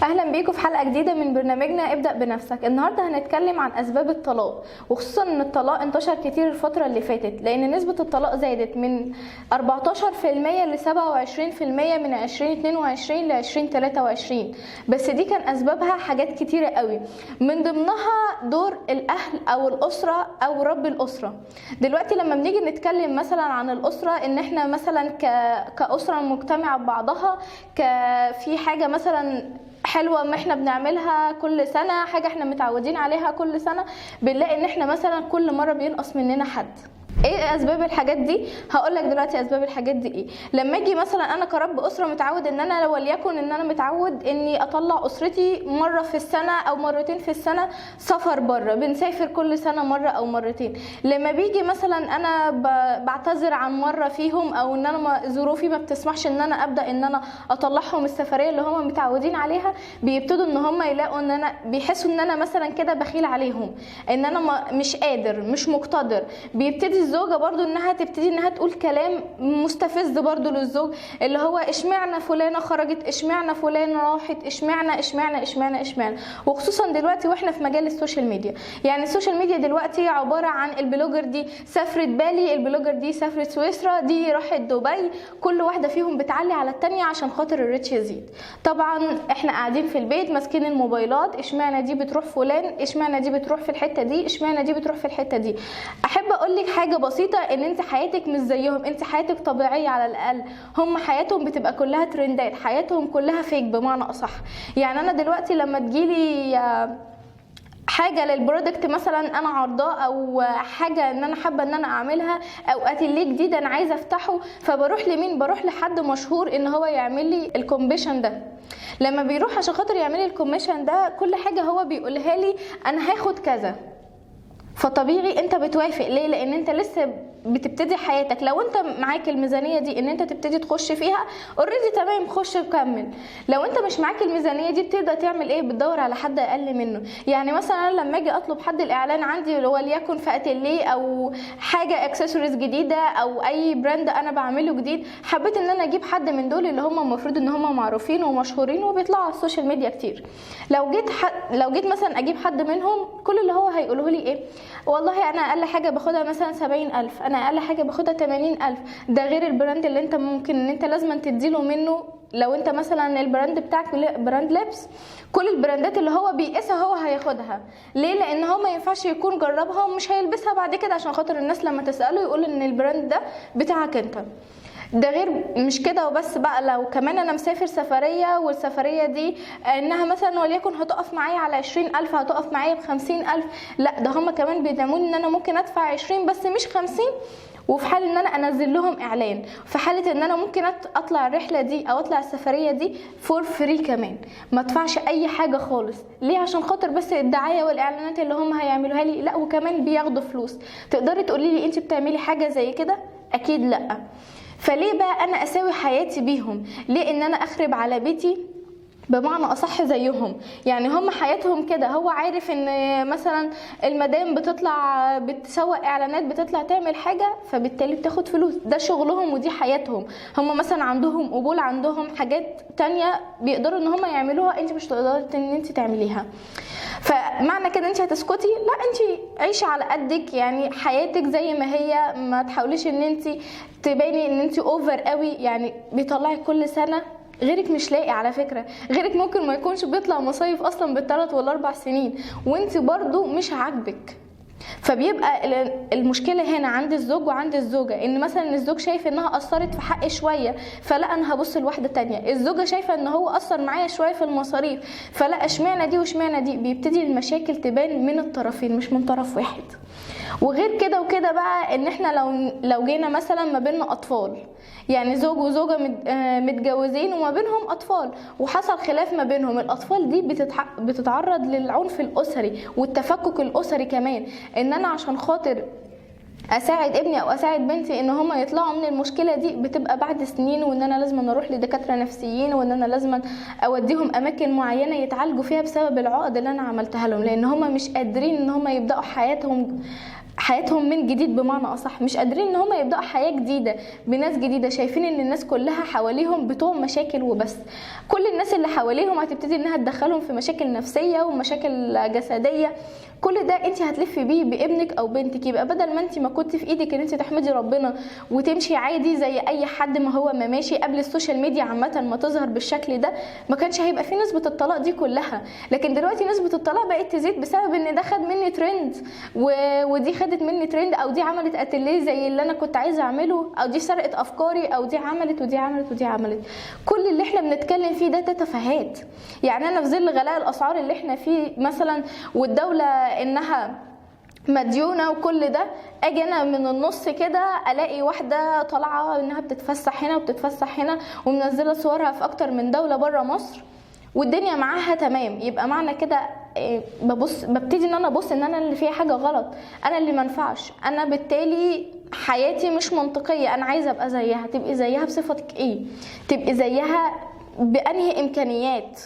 اهلا بيكم في حلقة جديدة من برنامجنا ابدا بنفسك. النهارده هنتكلم عن اسباب الطلاق، وخصوصا ان الطلاق انتشر كتير الفترة اللي فاتت، لان نسبه الطلاق زادت من 14% ل 27% من 2022 ل 2023. بس دي كان اسبابها حاجات كتيرة قوي، من ضمنها دور الاهل او الاسرة او رب الاسرة. دلوقتي لما بنيجي نتكلم مثلا عن الاسرة، ان احنا مثلا كاسره مجتمعه ببعضها، في حاجة مثلا حلوة ما احنا بنعملها كل سنة، حاجة احنا متعودين عليها كل سنة، بنلاقي ان احنا مثلا كل مرة بينقص مننا حد. ايه اسباب الحاجات دي؟ هقول لك دلوقتي اسباب الحاجات دي ايه. لما اجي مثلا انا كرب اسره متعود ان انا، وليكن ان انا متعود اني اطلع اسرتي مرة في السنة او مرتين في السنة سفر بره، بنسافر كل سنة مرة او مرتين. لما بيجي مثلا انا بعتذر عن مرة فيهم، او ان انا ظروفي ما بتسمحش ان انا ابدا ان انا اطلعهم السفرية اللي هم متعودين عليها، بيبتدوا ان هم يلاقوا ان انا، بيحسوا ان انا مثلا كده بخيل عليهم، ان انا مش قادر، مش مقتدر. بيبتدي الزوجة برضو انها تبتدي انها تقول كلام مستفز برضو للزوج، اللي هو اشمعنى فلانة خرجت، اشمعنى فلانة راحت، اشمعنى اشمعنى اشمعنى اشمعنى. وخصوصا دلوقتي واحنا في مجال ال social media، يعني ال social media دلوقتي عبارة عن ال blogger دي سافرت بالي، ال blogger دي سافرت سويسرا، دي راحت دبي، كل واحدة فيهم بتعلي على التانية عشان خاطر ال reach يزيد. طبعا احنا قاعدين في البيت ماسكين الموبايلات، اشمعنى دي بتروح فلان، اشمعنى دي بتروح في الحتة دي، اشمعنى دي بتروح في الحتة دي. احب اقول لك حاجة بسيطة، ان انت حياتك مش زيهم، انت حياتك طبيعية على الاقل، هم حياتهم بتبقى كلها ترندات، حياتهم كلها fake بمعنى اصح. يعني انا دلوقتي لما تجيلي حاجة لل product مثلا انا عارضاه، او حاجة ان انا حابة ان انا اعملها، او اتيليه جديد انا عايزه افتحه، فبروح لمين؟ بروح لحد مشهور ان هو يعمل لي ال commission ده. لما بيروح عشان خاطر يعمل لي ال commission ده، كل حاجة هو بيقولها لي انا هاخد كذا، فطبيعي انت بتوافق. ليه؟ لان انت لسه بتبتدي حياتك. لو انت معاك الميزانية دي ان انت تبتدي تخش فيها already تمام، خش وكمل. لو انت مش معاك الميزانية دي بتبدا تعمل ايه؟ بتدور على حد اقل منه. يعني مثلا انا لما اجي اطلب حد الاعلان عندي، وليكن في اتيليه او حاجة اكسسوارز جديدة او اي brand انا بعمله جديد، حبيت ان انا اجيب حد من دول اللي هم المفروض ان هم معروفين ومشهورين وبيطلعوا على ال social media كتير. لو جيت مثلا اجيب حد منهم، كل اللي هو هيقوله لي ايه؟ والله انا اقل حاجة باخدها مثلا 70,000، انا اقل حاجة باخدها 80,000، ده غير ال brand اللي انت ممكن ان انت لازم تديله منه. لو انت مثلا ال brand بتاعك brand لبس، كل البراندات اللي هو بيقيسها هو هياخدها. ليه؟ لان هو ما ينفعش يكون جربها ومش هيلبسها بعد كده، عشان خاطر الناس لما تساله يقول ان ال brand ده بتاعك انت. ده غير مش كده وبس بقى، لو كمان انا مسافر سفرية، والسفريه دي انها مثلا وليكن هتقف معايا على 20,000، هتقف معايا ب50,000، لا ده هما كمان بيدعموني ان انا ممكن ادفع 20 بس مش 50، وفي حال ان انا انزل لهم اعلان، في حاله ان انا ممكن اطلع الرحلة دي او اطلع السفرية دي for free كمان، ما ادفعش اي حاجة خالص. ليه؟ عشان خاطر بس الدعاية والاعلانات اللي هم هيعملوها لي. لا وكمان بياخدوا فلوس. تقدري تقولي لي انت بتعملي حاجة زي كده؟ اكيد لا. فليه بقى انا اساوي حياتي بيهم؟ ليه ان انا اخرب على بيتي بمعنى اصح زيهم؟ يعني هم حياتهم كده، هو عارف ان مثلا المدام بتطلع بتسوق اعلانات، بتطلع تعمل حاجة، فبالتالي بتاخد فلوس، ده شغلهم ودي حياتهم. هم مثلا عندهم قبول، عندهم حاجات تانية بيقدروا ان هم يعملوها، انت مش تقدري ان انت تعمليها. فمعنى كده انت هتسكتي؟ لا، انت عيشي على قدك، يعني حياتك زي ما هي، ما تحاوليش ان انت تبيني ان انت over قوي. يعني بيطلعك كل سنة، غيرك مش لاقي على فكرة، غيرك ممكن ما يكونش بيطلع مصايف اصلا بال3 وال4 سنين، وانت برضو مش عاجبك. فبيبقى المشكلة هنا عند الزوج وعند الزوجة، ان مثلا الزوج شايف انها قصرت في حقي شوية، فلا انا هبص لواحدة تانية. الزوجة شايفة ان هو قصر معايا شوية في المصاريف، فلا اشمعنى دي واشمعنى دي. بيبتدي المشاكل تبان من الطرفين مش من طرف واحد. وغير كده وكده بقى، ان احنا لو جينا مثلا ما بيننا اطفال، يعني زوج وزوجة متجوزين وما بينهم اطفال، وحصل خلاف ما بينهم، الاطفال دي بتتعرض للعنف الاسري والتفكك الاسري كمان. ان انا عشان خاطر اساعد ابني او اساعد بنتي ان هما يطلعوا من المشكلة دي، بتبقى بعد سنين، وان انا لازم اروح لدكاتره نفسيين، وان انا لازم اوديهم اماكن معينة يتعالجوا فيها بسبب العقد اللي انا عملتها لهم، لان هما مش قادرين ان هما يبداوا حياتهم حياتهم من جديد، بمعنى اصح مش قادرين ان هم يبداوا حياة جديدة بناس جديدة، شايفين ان الناس كلها حواليهم بتوع مشاكل وبس. كل الناس اللي حواليهم هتبتدي انها تدخلهم في مشاكل نفسية ومشاكل جسدية. كل ده انت هتلفي بيه بابنك او بنتك. يبقى بدل ما انت ما كنت في ايدك ان انت تحمدي ربنا وتمشي عادي زي اي حد ما هو ما ماشي قبل ال social media عامة ما تظهر بالشكل ده، ما كانش هيبقى في نسبه الطلاق دي كلها. لكن دلوقتي نسبه الطلاق بقت تزيد بسبب ان ده خد مني ترند ودي خدت مني ترند، او دي عملت اتيليه زي اللي انا كنت عايزه اعمله، او دي سرقت افكاري، او دي عملت ودي عملت ودي عملت. كل اللي احنا بنتكلم فيه ده تفاهات. يعني انا في ظل غلاء الاسعار اللي احنا فيه مثلا، والدولة انها مديونه وكل ده، اجي انا من النص كده الاقي واحدة طالعه انها بتتفسح هنا وبتتفسح هنا ومنزلة صورها في اكتر من دولة بره مصر والدنيا معاها تمام. يبقى معنى كده ببص ببتدي ان انا ابص ان انا اللي فيها حاجة غلط، انا اللي منفعش، انا بالتالي حياتي مش منطقية، انا عايزه ابقى زيها. تبقي زيها بصفتك ايه؟ تبقي زيها بانهي امكانيات؟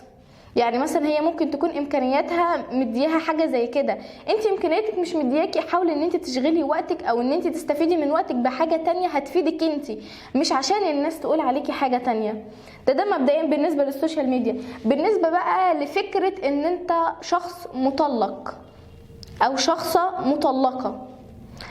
يعني مثلا هي ممكن تكون امكانياتها مدياها حاجة زي كده، انت امكانياتك مش مدياكي. حاولي ان انت تشغلي وقتك او ان انت تستفيدي من وقتك بحاجة تانية هتفيدك انت، مش عشان الناس تقول عليكي حاجة تانية. ده مبدئيا بالنسبة لل social media. بالنسبة بقى لفكرة ان انت شخص مطلق او شخصه مطلقه،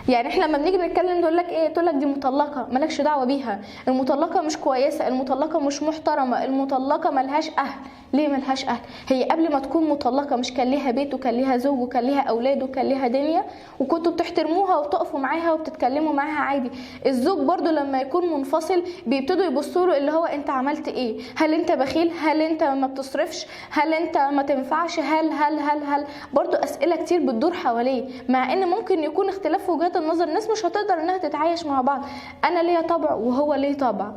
يعني احنا لما بنيجي نتكلم نقول لك ايه؟ تقول لك دي مطلقه مالكش دعوه بيها، المطلقة مش كويسة، المطلقة مش محترمه، المطلقة ملهاش اهل. ليه ملهاش اهل؟ هي قبل ما تكون مطلقه مش كان ليها بيت وكان ليها زوج وكان ليها اولاد وكان ليها دنيا، وكنتوا بتحترموها وبتقفوا معاها وبتتكلموا معاها عادي. الزوج برضو لما يكون منفصل بيبتدوا يبصوا له اللي هو انت عملت ايه؟ هل انت بخيل؟ هل انت ما بتصرفش؟ هل انت ما تنفعش؟ هل هل هل هل برضو اسئلة كتير بتدور حواليه، مع ان ممكن يكون اختلاف وجهات النظر، الناس مش هتقدر انها تتعايش مع بعض. انا ليا طبع وهو ليه طبع،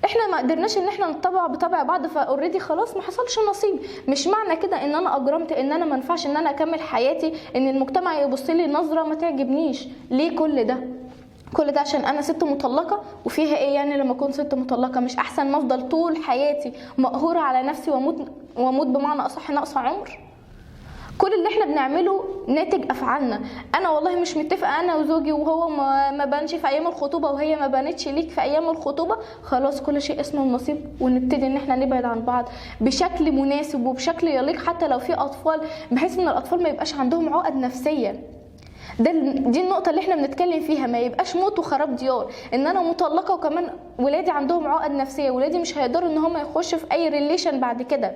احنا ما قدرناش ان احنا نطبع بطبع بعض، ف already خلاص ما حصلش نصيب. مش معنى كده ان انا اجرمت، ان انا ما ينفعش ان انا اكمل حياتي، ان المجتمع يبص لي نظره ما تعجبنيش. ليه كل ده؟ كل ده عشان انا ست مطلقه؟ وفيها ايه يعني لما اكون ست مطلقه؟ مش احسن ما افضل طول حياتي مقهوره على نفسي واموت بمعنى اصح ناقصه عمر؟ كل اللي احنا بنعمله ناتج افعالنا. انا والله مش متفقه انا وزوجي، وهو ما بانش في ايام الخطوبة وهي ما بانتش ليك في ايام الخطوبة، خلاص كل شيء اسمه النصيب، ونبتدي ان احنا نبعد عن بعض بشكل مناسب وبشكل يليق، حتى لو في اطفال، بحيث ان الاطفال ما يبقاش عندهم عقد نفسية. دي النقطة اللي احنا بنتكلم فيها، ما يبقاش موت وخراب ديار ان انا مطلقه وكمان ولادي عندهم عقد نفسية، ولادي مش هيقدروا ان هم يخشوا في اي relation بعد كده.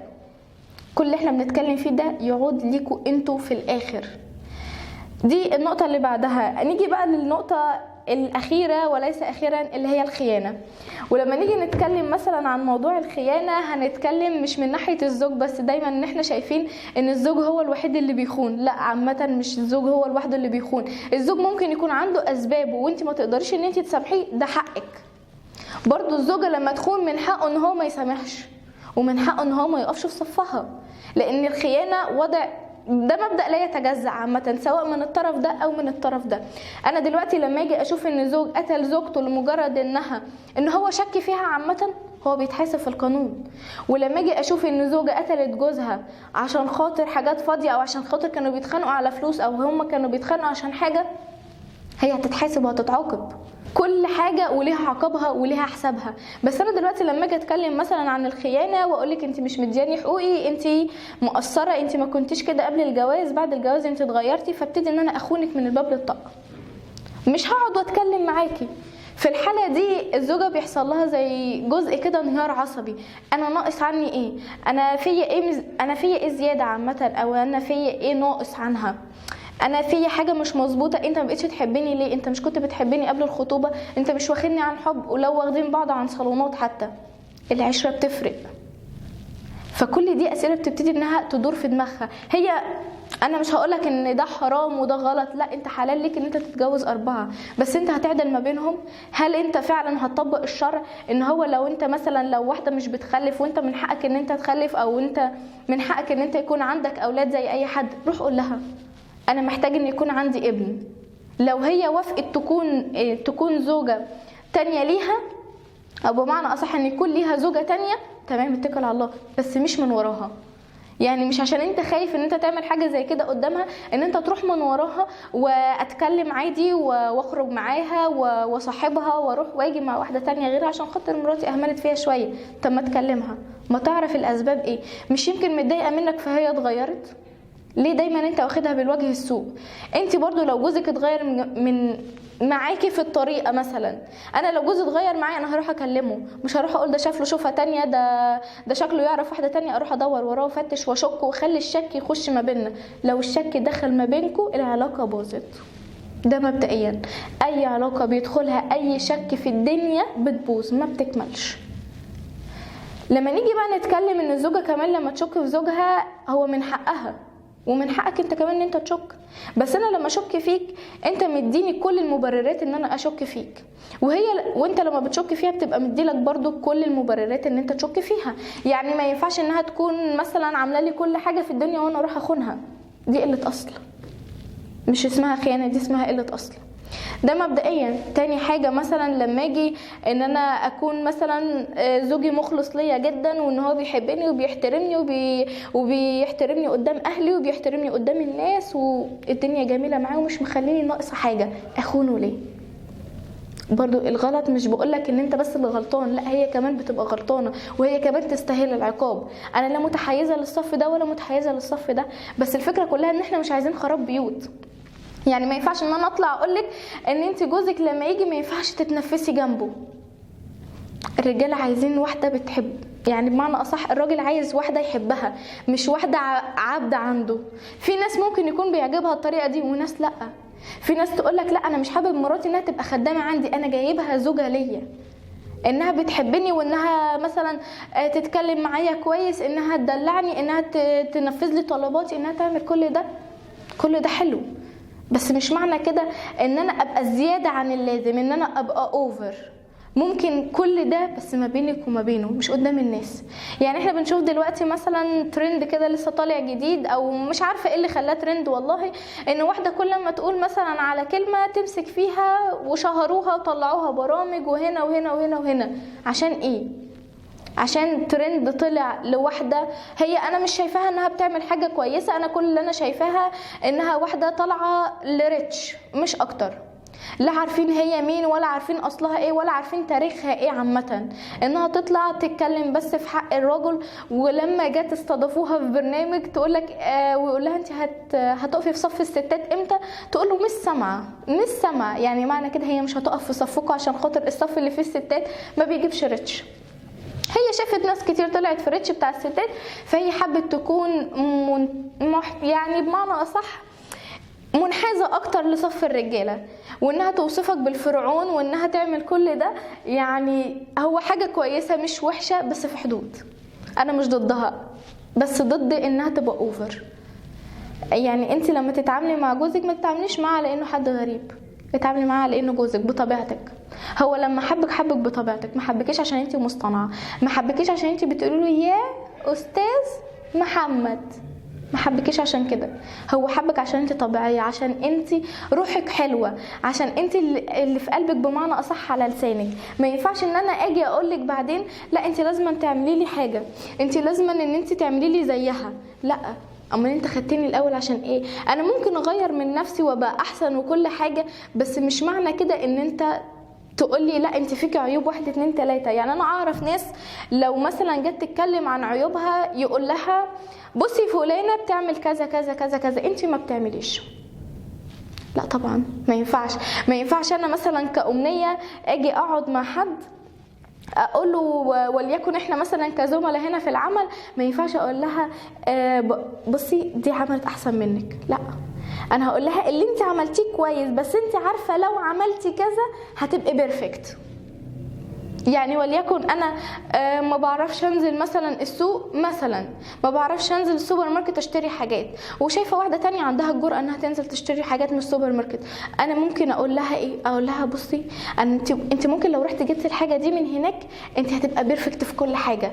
كل اللي احنا بنتكلم فيه ده يعود ليكوا انتوا في الاخر. دي النقطة اللي بعدها. نيجي بقى للنقطة الأخيرة وليس أخيرا، اللي هي الخيانة. ولما نيجي نتكلم مثلا عن موضوع الخيانة هنتكلم مش من ناحية الزوج بس، دايما ان احنا شايفين ان الزوج هو الوحيد اللي بيخون. لا، عامة مش الزوج هو الوحيد اللي بيخون، الزوج ممكن يكون عنده أسبابه وانت ما تقدريش ان انت تسامحيه، ده حقك. برضو الزوجة لما تخون من حقه ان هو ما يسامحش، ومن حقه ان هو ما يقفش في صفها، لان الخيانة وضع ده مبدأ لا يتجزأ عامة، سواء من الطرف ده او من الطرف ده. انا دلوقتي لما اجي اشوف ان زوج قتل زوجته لمجرد ان هو شك فيها عامة، هو بيتحاسب في القانون. ولما اجي اشوف ان زوجة قتلت جوزها عشان خاطر حاجات فاضية، او عشان خاطر كانوا بيتخانقوا على فلوس، او هم كانوا بيتخانقوا عشان حاجة، هي هتتحاسب وهتتعاقب. كل حاجة وليها عقابها وليها حسابها. بس انا دلوقتي لما اجي اتكلم مثلا عن الخيانة واقولك انت مش مدياني حقوقي، انت مقصرة، انت ما كنتيش كده قبل الجواز، بعد الجواز انت اتغيرتي، فابتدي ان انا اخونك من الباب للطاقة، مش هقعد واتكلم معاكي. في الحالة دي الزوجة بيحصل لها زي جزء كده انهيار عصبي، انا ناقص عني ايه؟ انا فيا ايه؟ انا فيا ايه زيادة عامة؟ او انا فيا ايه ناقص عنها؟ انا في حاجة مش مظبوطة، انت ما بقتش تحبني ليه؟ انت مش كنت بتحبني قبل الخطوبة؟ انت مش واخدني عن حب؟ ولو واخدين بعض عن صالونات حتى، العشرة بتفرق. فكل دي اسئلة بتبتدي انها تدور في دماغها. هي انا مش هقولك ان ده حرام وده غلط، لا، انت حلال ليك ان انت تتجوز 4، بس انت هتعدل ما بينهم. هل انت فعلا هتطبق الشرع ان هو لو انت مثلا لو واحدة مش بتخلف وانت من حقك ان انت تخلف، او انت من حقك ان انت يكون عندك اولاد زي اي حد، روح قول لها انا محتاج ان يكون عندي ابن. لو هي وافقت تكون زوجة تانية ليها، او بمعنى اصح ان يكون ليها زوجة تانية، تمام، اتكل على الله، بس مش من وراها. يعني مش عشان انت خايف ان انت تعمل حاجة زي كده قدامها ان انت تروح من وراها واتكلم عادي واخرج معاها واصاحبها واروح واجي مع واحدة تانية غيرها عشان خاطر مراتي اهملت فيها شوية. طب ما تكلمها، ما تعرف الاسباب ايه، مش يمكن متضايقة منك فهي اتغيرت؟ ليه دايما انت واخدها بالوجه السوء؟ انت برضو لو جوزك اتغير من معاكي في الطريقة، مثلا انا لو جوزي اتغير معايا انا هروح اكلمه، مش هروح اقول ده شاف له شوفه تانية، ده شكله يعرف واحدة تانية، اروح ادور وراه وافتش واشك واخلي الشك يخش ما بيننا. لو الشك دخل ما بينكم العلاقة باظت. ده مبدئيا اي علاقة بيدخلها اي شك في الدنيا بتبوظ، ما بتكملش. لما نيجي بقى نتكلم ان الزوجة كمان لما تشك في زوجها هو من حقها، ومن حقك انت كمان ان انت تشك، بس انا لما اشك فيك انت مديني كل المبررات ان انا اشك فيك، وانت لما بتشك فيها بتبقى مديلك برضو كل المبررات ان انت تشك فيها. يعني ما ينفعش انها تكون مثلا عامله لي كل حاجة في الدنيا وانا اروح اخونها، دي قلة اصل، مش اسمها خيانة، دي اسمها قلة اصل. ده مبدئيا. تاني حاجة مثلا لما اجي ان انا اكون مثلا زوجي مخلص ليا جدا، وان هو بيحبني وبيحترمني وبيحترمني قدام اهلي وبيحترمني قدام الناس والدنيا جميلة معاه ومش مخليني ناقصة حاجة، اخونه ليه؟ برضو الغلط مش بقولك ان انت بس اللي غلطان، لا هي كمان بتبقى غلطانة وهي كمان تستاهل العقاب. انا لا متحيزة للصف ده ولا متحيزة للصف ده، بس الفكرة كلها ان احنا مش عايزين خراب بيوت. يعني ما ينفعش ان انا اطلع اقولك ان انت جوزك لما يجي ما ينفعش تتنفسي جنبه. الرجالة عايزين واحدة بتحب، يعني بمعنى اصح الراجل عايز واحدة يحبها، مش واحدة عبده عنده. في ناس ممكن يكون بيعجبها الطريقة دي وناس لا. في ناس تقولك لا انا مش حابب مراتي انها تبقى خدامه عندي، انا جايبها زوجه ليا، انها بتحبني وانها مثلا تتكلم معايا كويس، انها تدلعني، انها تنفذ لي طلباتي، انها تعمل كل ده. كل ده حلو، بس مش معنى كده ان انا ابقى زيادة عن اللازم، ان انا ابقى over. ممكن كل ده بس ما بينك وما بينه، مش قدام الناس. يعني احنا بنشوف دلوقتي مثلا ترند كده لسه طالع جديد، او مش عارفه ايه اللي خلاه ترند والله، ان واحدة كل ما تقول مثلا على كلمة تمسك فيها وشهروها وطلعوها برامج وهنا وهنا وهنا وهنا. عشان ايه؟ عشان ترند طلع لوحده هي انا مش شايفاها انها بتعمل حاجة كويسة، انا كل اللي انا شايفاها انها واحدة طالعه ل reach مش اكتر، لا عارفين هي مين ولا عارفين اصلها ايه ولا عارفين تاريخها ايه عامة، انها تطلع تتكلم بس في حق الرجل. ولما جت استضافوها في برنامج تقولك ويقول لها انت هتقفي في صف الستات امتى؟ تقول له مش سامعه مش سامعه. يعني معنى كده هي مش هتقف في صفكم عشان خاطر الصف اللي فيه الستات ما بيجيبش reach. هي شافت ناس كتير طلعت في reach بتاع الستات، فهي حبت تكون يعني بمعنى اصح منحازة اكتر لصف الرجالة، وانها توصفك بالفرعون وانها تعمل كل ده. يعني هو حاجة كويسة مش وحشة، بس في حدود. انا مش ضدها، بس ضد انها تبقى over. يعني انت لما تتعاملي مع جوزك ما تتعامليش معاه لانه حد غريب، اتعاملي معاه لانه جوزك بطبيعتك. هو لما حبك حبك بطبيعتك، ما حبكيش عشان انت مصطنعه، ما حبكيش عشان انت بتقولي له يا استاذ محمد، ما حبكيش عشان كده. هو حبك عشان انت طبيعية، عشان انت روحك حلوة، عشان انت اللي في قلبك بمعنى اصح على لسانك. ما ينفعش ان انا اجي اقولك بعدين لا انت لازم تعملي لي حاجة، انت لازم ان انت تعملي لي زيها. لا، امال انت خدتني الاول عشان ايه؟ انا ممكن اغير من نفسي وابقى احسن وكل حاجة، بس مش معنى كده ان انت تقولي لا انت فيكي عيوب 1 2 3. يعني انا اعرف ناس لو مثلا جت تتكلم عن عيوبها يقول لها بصي فلانه بتعمل كذا كذا كذا كذا، انت ما بتعمليش. لا طبعا ما ينفعش. ما ينفعش انا مثلا كأمنية اجي اقعد مع حد اقول له، وليكن احنا مثلا كزملاء هنا في العمل، ما ينفعش اقول لها بصي دي عملت احسن منك. لا، انا هقول لها اللي انت عملتيه كويس، بس انت عارفه لو عملتي كذا هتبقي perfect. يعني وليكن انا ما بعرفش انزل مثلا السوق، مثلا ما بعرفش انزل السوبر ماركت اشتري حاجات، وشايفه واحدة تانية عندها الجرأة انها تنزل تشتري حاجات من السوبر ماركت، انا ممكن اقول لها ايه؟ اقول لها بصي انت ممكن لو رحت جبتي الحاجة دي من هناك انت هتبقى perfect في كل حاجة.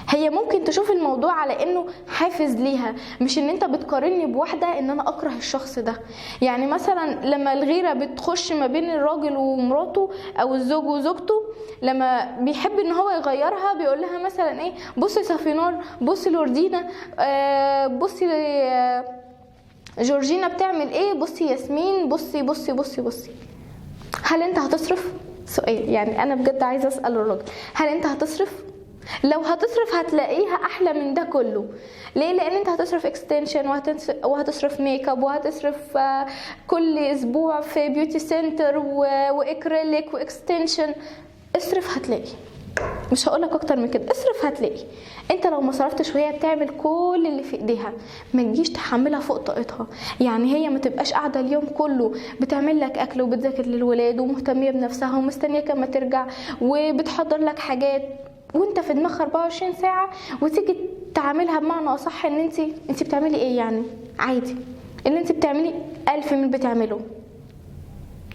هي ممكن تشوف الموضوع على انه حافز ليها، مش ان انت بتقارني بواحدة ان انا اكره الشخص ده. يعني مثلا لما الغيرة بتخش ما بين الراجل ومراته او الزوج وزوجته، لما بيحب ان هو يغيرها بيقول لها مثلا ايه، بصي صافينار، بصي لوردينا، بصي جورجينا بتعمل ايه، بصي ياسمين، بصي بصي بصي بصي. هل انت هتصرف؟ سؤال يعني انا بجد عايزه اسال الراجل، هل انت هتصرف؟ لو هتصرف هتلاقيها احلى من ده كله. ليه؟ لان انت هتصرف extension وهتصرف make up وهتصرف كل اسبوع في beauty center و acrylic و extension. اصرف هتلاقي، مش هقولك اكتر من كده، اصرف هتلاقي. انت لو ما صرفتش وهي بتعمل كل اللي في ايديها، ما تجيش تحملها فوق طاقتها. يعني هي ما تبقاش قاعدة اليوم كله بتعمل لك اكل وبتذاكر للولاد ومهتميه بنفسها ومستنيه كما ترجع وبتحضر لك حاجات، وانت في دماغها 24 ساعة، وتيجي تعاملها بمعنى اصح ان انت بتعملي ايه يعني عادي، اللي انت بتعملي 1000 من بتعمله.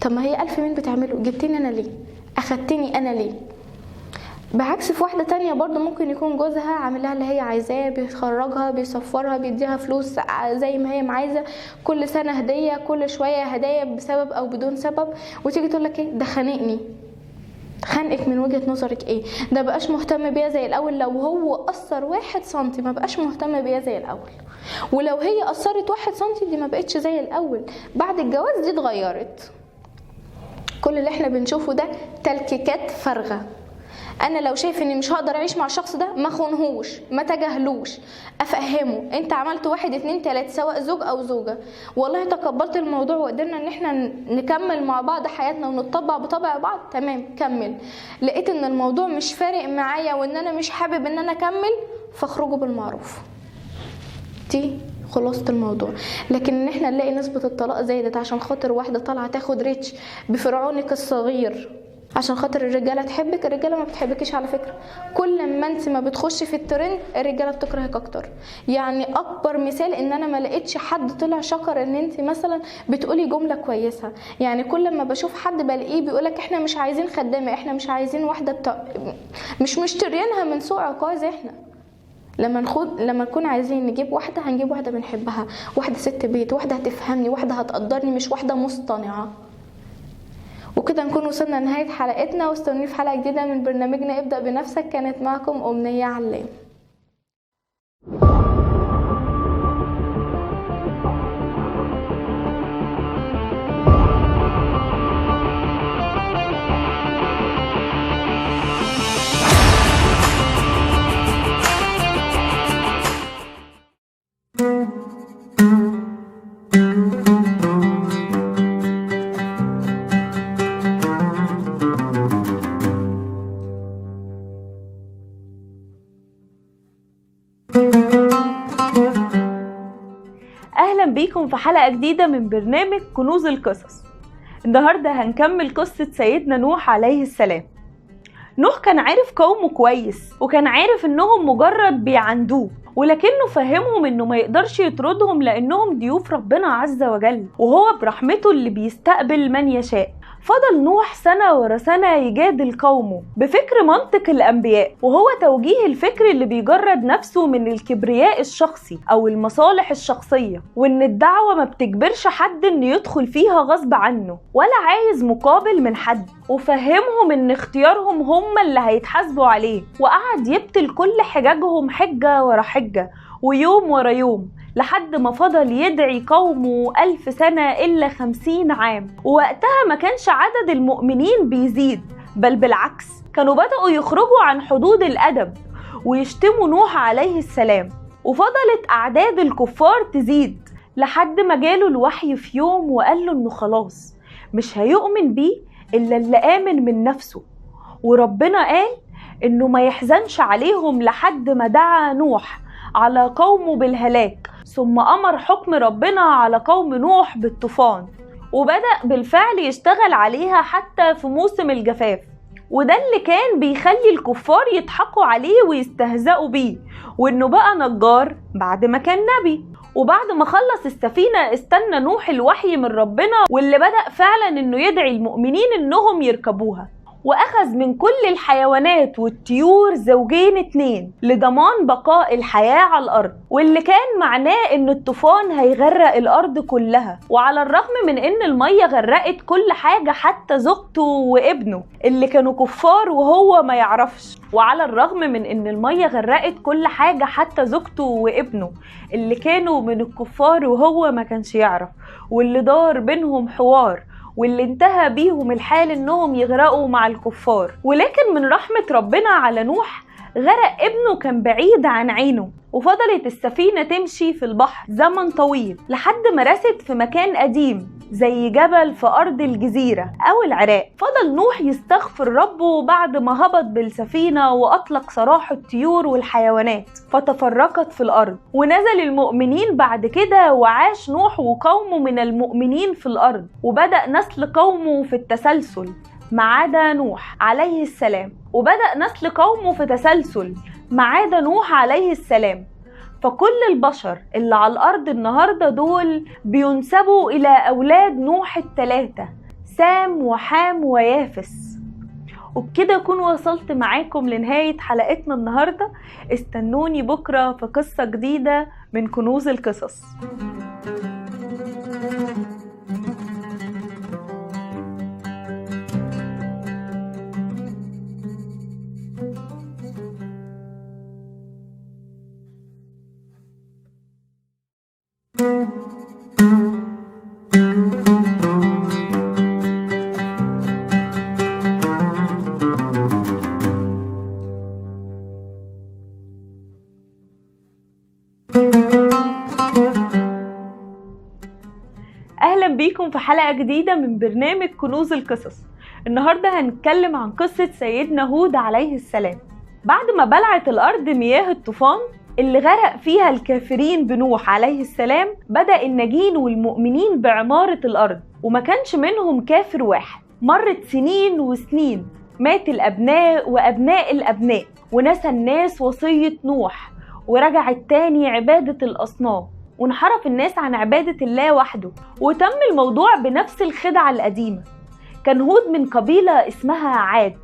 طب ما هي 1000 من بتعمله، جبتني انا ليه؟ اخدتني انا ليه؟ بعكس في واحدة تانية برضو ممكن يكون جوزها عاملها اللي هي عايزاه، بيخرجها بيسفرها بيديها فلوس زي ما هي عايزة، كل سنة هدية، كل شوية هدايا بسبب او بدون سبب، وتيجي تقولك ايه ده خانقني. خانقك من وجهة نظرك ايه؟ ده بقاش مهتم بيها زي الاول. لو هو قصر 1 سنتي ما بقاش مهتم بيها زي الاول، ولو هي قصرت 1 سنتي دي ما بقتش زي الاول. بعد الجواز دي اتغيرت. كل اللي احنا بنشوفه ده تلكيكات فارغة. انا لو شايف اني مش هقدر اعيش مع الشخص ده ما خونهوش، ما تجاهلوش، افهمه انت عملت 1 2 3 سواء زوج او زوجة، والله تقبلت الموضوع وقدرنا ان احنا نكمل مع بعض حياتنا ونتطبع بطبع بعض، تمام كمل. لقيت ان الموضوع مش فارق معايا وان انا مش حابب ان انا اكمل، فاخرجوا بالمعروف. دي خلاصة الموضوع. لكن ان احنا نلاقي نسبة الطلاق زادت عشان خاطر واحدة طالعة تاخد ريتش بفرعونك الصغير عشان خاطر الرجالة تحبك، الرجالة ما بتحبكيش على فكرة. كل ما انت ما بتخش في الترند الرجالة بتكرهك اكتر. يعني اكبر مثال ان انا ما لقيتش حد طلع شكر ان انت مثلا بتقولي جملة كويسة. يعني كل ما بشوف حد بلاقيه بيقولك احنا مش عايزين خدامه، احنا مش عايزين واحدة مش مشتريينها من سوق عكاظ. احنا لما نكون عايزين نجيب واحدة هنجيب واحدة بنحبها، واحدة ست بيت، واحدة هتفهمني، واحدة هتقدرني، مش واحدة مصطنعه. وكده نكون وصلنا لنهاية حلقتنا، واستنوني في حلقة جديدة من برنامجنا ابدأ بنفسك. كانت معكم أمنية علام. اهلا بيكم في حلقة جديدة من برنامج كنوز القصص. النهاردة هنكمل قصة سيدنا نوح عليه السلام. نوح كان عارف قومه كويس، وكان عارف انهم مجرد بيعندوه، ولكنه فهمهم انه ما يقدرش يطردهم لانهم ضيوف ربنا عز وجل، وهو برحمته اللي بيستقبل من يشاء. فضل نوح سنة ورا سنة يجادل قومه بفكر منطق الأنبياء، وهو توجيه الفكر اللي بيجرد نفسه من الكبرياء الشخصي أو المصالح الشخصية، وإن الدعوة ما بتجبرش حد إنه يدخل فيها غصب عنه ولا عايز مقابل من حد، وفهمهم إن اختيارهم هم اللي هيتحاسبوا عليه. وقعد يبتل كل حججهم حجة ورا حجة ويوم ورا يوم، لحد ما فضل يدعي قومه 1000 سنة إلا 50 عام. ووقتها ما كانش عدد المؤمنين بيزيد، بل بالعكس كانوا بدأوا يخرجوا عن حدود الأدب ويشتموا نوح عليه السلام. وفضلت أعداد الكفار تزيد لحد ما جاله الوحي في يوم وقال له إنه خلاص مش هيؤمن بيه إلا اللي آمن من نفسه. وربنا قال إنه ما يحزنش عليهم لحد ما دعا نوح على قومه بالهلاك، ثم أمر حكم ربنا على قوم نوح بالطوفان، وبدأ بالفعل يشتغل عليها حتى في موسم الجفاف. وده اللي كان بيخلي الكفار يضحكوا عليه ويستهزئوا بيه، وإنه بقى نجار بعد ما كان نبي. وبعد ما خلص السفينة استنى نوح الوحي من ربنا، واللي بدأ فعلا إنه يدعي المؤمنين إنهم يركبوها. وأخذ من كل الحيوانات والطيور زوجين 2 لضمان بقاء الحياة على الأرض، واللي كان معناه إن الطوفان هيغرق الأرض كلها. وعلى الرغم من إن المية غرقت كل حاجة حتى زوجته وابنه اللي كانوا كفار وهو ما يعرفش، وعلى الرغم من إن المية غرقت كل حاجة حتى زوجته وابنه اللي كانوا من الكفار وهو ما كانش يعرف، واللي دار بينهم حوار، واللي انتهى بيهم الحال انهم يغرقوا مع الكفار. ولكن من رحمة ربنا على نوح غرق ابنه كان بعيد عن عينه، وفضلت السفينة تمشي في البحر زمن طويل لحد ما رست في مكان قديم زي جبل في أرض الجزيرة أو العراق. فضل نوح يستغفر ربه بعد ما هبط بالسفينة وأطلق سراح الطيور والحيوانات فتفرقت في الأرض، ونزل المؤمنين بعد كده، وعاش نوح وقومه من المؤمنين في الأرض، وبدأ نسل قومه في التسلسل ما عدا نوح عليه السلام، وبدأ نسل قومه في تسلسل ما عدا نوح عليه السلام. فكل البشر اللي على الأرض النهاردة دول بينسبوا إلى أولاد نوح 3، سام وحام ويافس. وبكده أكون وصلت معاكم لنهاية حلقتنا النهاردة. استنوني بكرة في قصة جديدة من كنوز القصص. اهلا بيكم في حلقة جديدة من برنامج كنوز القصص. النهاردة هنتكلم عن قصة سيدنا هود عليه السلام. بعد ما بلعت الارض مياه الطوفان اللي غرق فيها الكافرين بنوح عليه السلام، بدأ الناجين والمؤمنين بعمارة الأرض، وما كانش منهم كافر واحد. مرت سنين وسنين، مات الأبناء وأبناء الأبناء، ونسى الناس وصية نوح، ورجعت تاني عبادة الأصنام، وانحرف الناس عن عبادة الله وحده، وتم الموضوع بنفس الخدعة القديمة. كان هود من قبيلة اسمها عاد،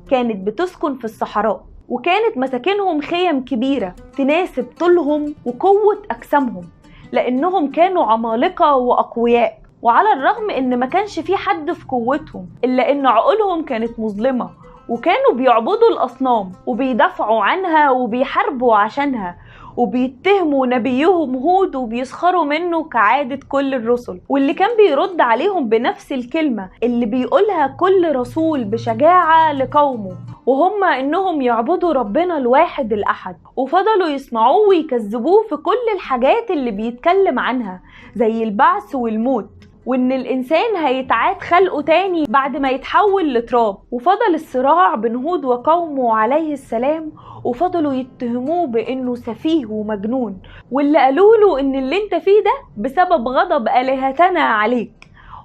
كانت بتسكن في الصحراء، وكانت مساكنهم خيم كبيرة تناسب طولهم وقوة أجسامهم، لأنهم كانوا عمالقة وأقوياء. وعلى الرغم إن ما كانش في حد في قوتهم، إلا إن عقولهم كانت مظلمة، وكانوا بيعبدوا الأصنام وبيدافعوا عنها وبيحاربوا عشانها، وبيتهموا نبيهم هود وبيسخروا منه كعادة كل الرسل، واللي كان بيرد عليهم بنفس الكلمة اللي بيقولها كل رسول بشجاعة لقومه، وهم إنهم يعبدوا ربنا الواحد الأحد. وفضلوا يسمعوه ويكذبوه في كل الحاجات اللي بيتكلم عنها، زي البعث والموت، وإن الإنسان هيتعاد خلقه تاني بعد ما يتحول لتراب. وفضل الصراع بين هود وقومه عليه السلام، وفضلوا يتهموه بإنه سفيه ومجنون، واللي قالوا له إن اللي انت فيه ده بسبب غضب آلهتنا عليك.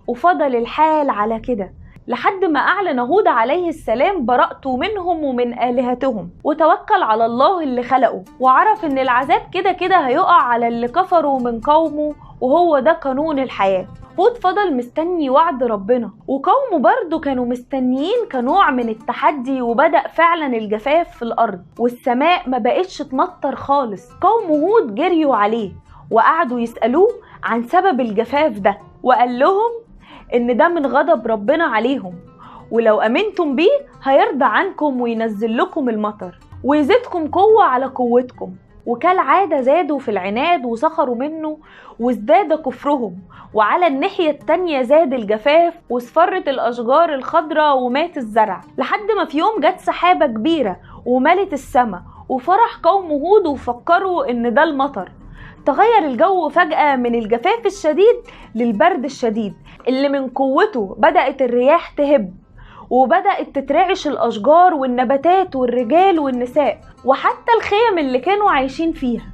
وفضل الحال على كده لحد ما أعلن هود عليه السلام براءته منهم ومن آلهتهم، وتوكل على الله اللي خلقه، وعرف إن العذاب كده كده هيقع على اللي كفروا من قومه، وهو ده قانون الحياة. هود فضل مستني وعد ربنا، وقومه برضو كانوا مستنيين كنوع من التحدي. وبدأ فعلا الجفاف في الأرض، والسماء ما بقتش تمطر خالص. قوم هود جريوا عليه وقعدوا يسألوه عن سبب الجفاف ده، وقال لهم إن ده من غضب ربنا عليهم، ولو أمنتم بيه هيرضى عنكم وينزل لكم المطر ويزيدكم قوة على قوتكم. وكالعادة زادوا في العناد وسخروا منه وازداد كفرهم. وعلى الناحية التانية زاد الجفاف واصفرت الأشجار الخضراء ومات الزرع، لحد ما في يوم جت سحابة كبيرة وملت السماء، وفرح قوم هود وفكروا إن ده المطر. تغير الجو فجأة من الجفاف الشديد للبرد الشديد اللي من قوته بدأت الرياح تهب، وبدأت تترعش الأشجار والنباتات والرجال والنساء وحتى الخيم اللي كانوا عايشين فيها.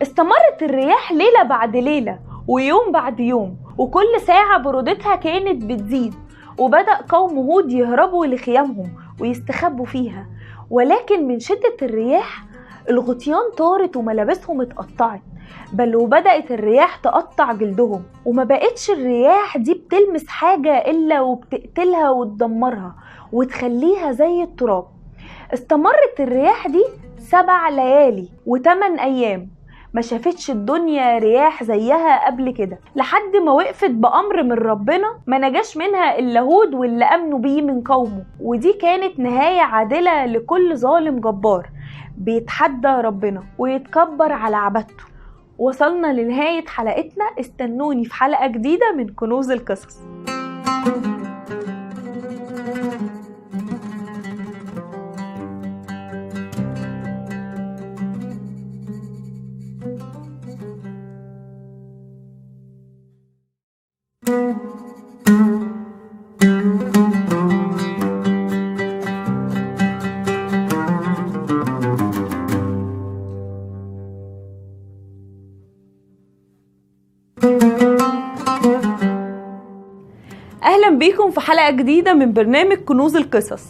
استمرت الرياح ليلة بعد ليلة ويوم بعد يوم، وكل ساعة برودتها كانت بتزيد. وبدأ قوم هود يهربوا لخيامهم ويستخبوا فيها، ولكن من شدة الرياح الغطيان طارت وملابسهم اتقطعت. بل وبدأت الرياح تقطع جلدهم، وما بقتش الرياح دي بتلمس حاجة إلا وبتقتلها وتدمرها وتخليها زي التراب. استمرت الرياح دي 7 ليالي و8 أيام، ما شافتش الدنيا رياح زيها قبل كده، لحد ما وقفت بأمر من ربنا ما نجاش منها إلا هود واللي أمنوا بيه من قومه. ودي كانت نهاية عادلة لكل ظالم جبار بيتحدى ربنا ويتكبر على عبادته. وصلنا لنهاية حلقتنا، استنوني في حلقة جديدة من كنوز القصص. اهلا بيكم في حلقة جديدة من برنامج كنوز القصص.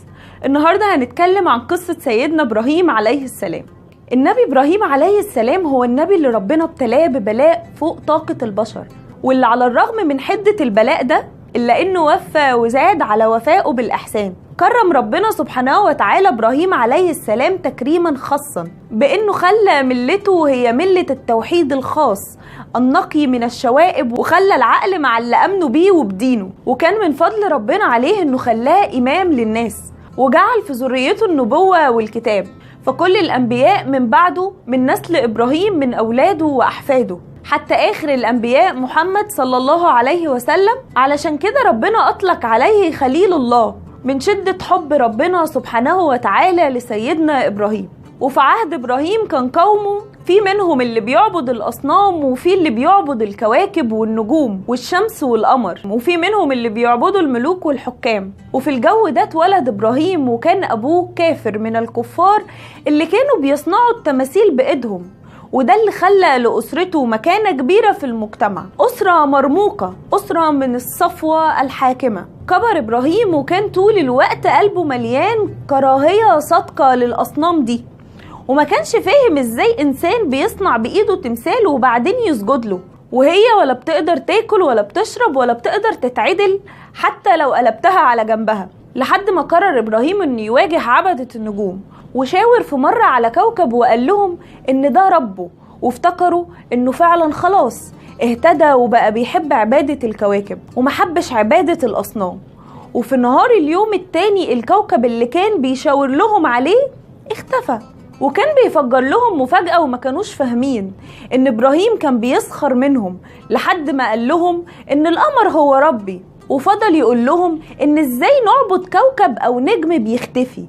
النهاردة هنتكلم عن قصة سيدنا ابراهيم عليه السلام. النبي ابراهيم عليه السلام هو النبي اللي ربنا ابتلاه ببلاء فوق طاقة البشر، واللي على الرغم من حدة البلاء ده إلا إنه وفى وزاد على وفائه بالإحسان. كرم ربنا سبحانه وتعالى إبراهيم عليه السلام تكريما خاصا بإنه خلى ملته هي ملة التوحيد الخاص النقي من الشوائب، وخلى العقل مع اللي أمنوا بيه وبدينه. وكان من فضل ربنا عليه إنه خلاه إمام للناس، وجعل في ذريته النبوة والكتاب، فكل الأنبياء من بعده من نسل إبراهيم من أولاده وأحفاده حتى آخر الأنبياء محمد صلى الله عليه وسلم. علشان كده ربنا أطلق عليه خليل الله من شدة حب ربنا سبحانه وتعالى لسيدنا إبراهيم. وفي عهد إبراهيم كان قومه في منهم اللي بيعبد الأصنام، وفي اللي بيعبد الكواكب والنجوم والشمس والقمر، وفي منهم اللي بيعبدوا الملوك والحكام. وفي الجو ده اتولد إبراهيم، وكان أبوه كافر من الكفار اللي كانوا بيصنعوا التماثيل بإيدهم، وده اللي خلى لأسرته مكانة كبيرة في المجتمع، أسرة مرموقة، أسرة من الصفوة الحاكمة. كبر إبراهيم وكان طول الوقت قلبه مليان كراهية صادقة للأصنام دي، وما كانش فاهم إزاي إنسان بيصنع بإيده تمثال وبعدين يسجد له، وهي ولا بتقدر تاكل ولا بتشرب ولا بتقدر تتعدل حتى لو قلبتها على جنبها. لحد ما قرر إبراهيم إنه يواجه عبدة النجوم، وشاور في مرة على كوكب وقال لهم إن ده ربه، وافتكروا إنه فعلا خلاص اهتدى وبقى بيحب عبادة الكواكب ومحبش عبادة الأصنام. وفي نهار اليوم التاني الكوكب اللي كان بيشاور لهم عليه اختفى، وكان بيفجر لهم مفاجأة وما كانوش فاهمين إن إبراهيم كان بيسخر منهم، لحد ما قال لهم إن القمر هو ربي، وفضل يقول لهم إن إزاي نعبد كوكب أو نجم بيختفي،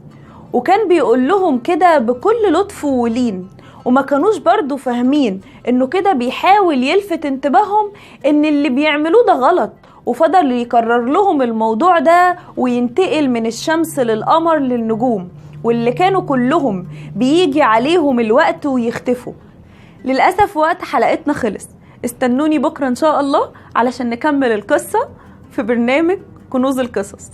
وكان بيقول لهم كده بكل لطف ولين، وما كانوش برضو فاهمين إنه كده بيحاول يلفت انتباههم إن اللي بيعملوه ده غلط. وفضل يكرر لهم الموضوع ده وينتقل من الشمس للقمر للنجوم، واللي كانوا كلهم بيجي عليهم الوقت ويختفوا. للأسف وقت حلقتنا خلص، استنوني بكرة إن شاء الله علشان نكمل القصة في برنامج كنوز القصص.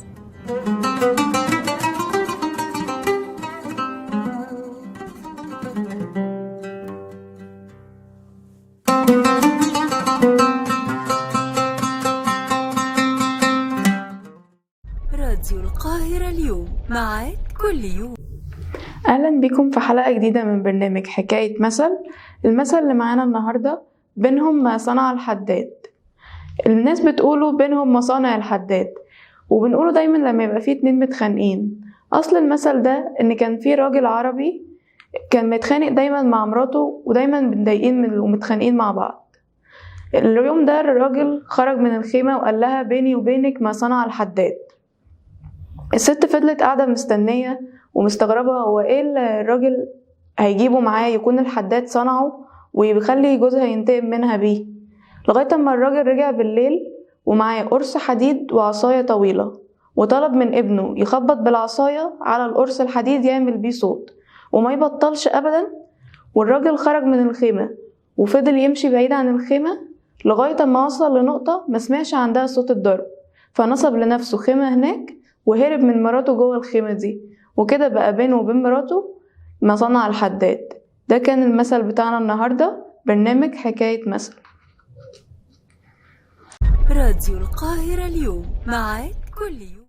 راديو القاهرة اليوم، معاك كل يوم. أهلا بكم في حلقة جديدة من برنامج حكاية مثل. المثل اللي معانا النهاردة بينهم ما صنع الحداد. الناس بتقوله بينهم مصانع الحداد، وبنقوله دايما لما يبقى فيه اتنين متخانقين. أصل المثل ده إن كان فيه راجل عربي كان متخانق دايما مع مراته، ودايما متضايقين من ومتخانقين مع بعض. اليوم ده الراجل خرج من الخيمة وقال لها بيني وبينك ما صنع الحداد. الست فضلت قاعدة مستنية ومستغربة هو ايه اللي الراجل هيجيبه معاه يكون الحداد صنعه ويخلي جوزها ينتقم منها بيه، لغاية اما الراجل رجع بالليل ومعاه قرص حديد وعصاية طويلة، وطلب من ابنه يخبط بالعصاية على القرص الحديد يعمل بيه صوت وما يبطلش ابدا. والراجل خرج من الخيمة وفضل يمشي بعيد عن الخيمة لغاية ما وصل لنقطة ما سمعش عندها صوت الضرب، فنصب لنفسه خيمة هناك وهرب من مراته جوه الخيمة دي، وكده بقى بينه وبين مراته ما صنع الحداد. ده كان المثل بتاعنا النهاردة، برنامج حكاية مثل. راديو القاهرة اليوم، معاك كل يوم.